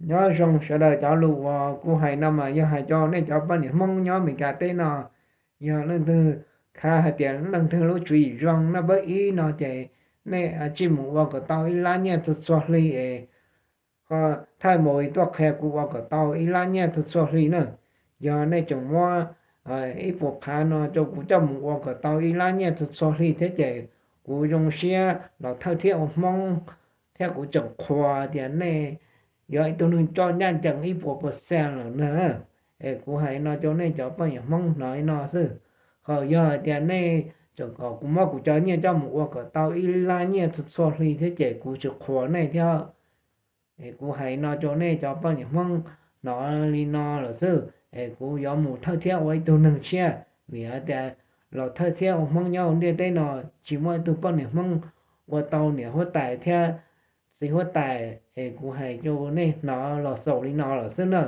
Nyob zoo sawv daws, cov lus uas kuv hais no mas yog hais rau nej cov poj niam Hmoob nyob Amelikas teb no. Yog leej twg khav hais tias leej twg lub tswv yim zoo no pab ib no ces nej tsij mus ua kom tau ib lab nyiaj txhua txhua hli es ho thaij mus tuaj qhia kuv ua kom tau ib lab nyiaj txhua txhua hli na. Yog nej tseem muab ib puas phav no rau kuv coj mus ua kom tau ib lab nyiaj txhua txhua hli thiab ces kuv zoo siab los thawj thiab ua Hmoob, thiab kuv tseem qhuas tias nej yog ib tug neeg coj ncaj ncees ib puas percent lawm na. Es kuv hais no rau nej cov poj niam Hmoob hnov li no xwb. Ho yog hais tias nej tseem kom kuv muab kuv cov nyiaj coj mus ua kom tau ib lab nyiaj txhua txhua hli thiab ces kuv tsis qhuas nej thiab. Es kuv hais no rau nej cov poj niam Hmoob hnov li no lawm xwb, es kuv yuav mus thawj thiab ua ib tug neeg tshiab, vim hais tias los thawj thiab ua Hmoob nyob hauv ntiaj teb no tsis muaj ib tug poj niam Hmoob ua tau niam huab tais thiab txiv huab tais. Es kuv hais rau nej hnov los xaus li no lawm xwb na.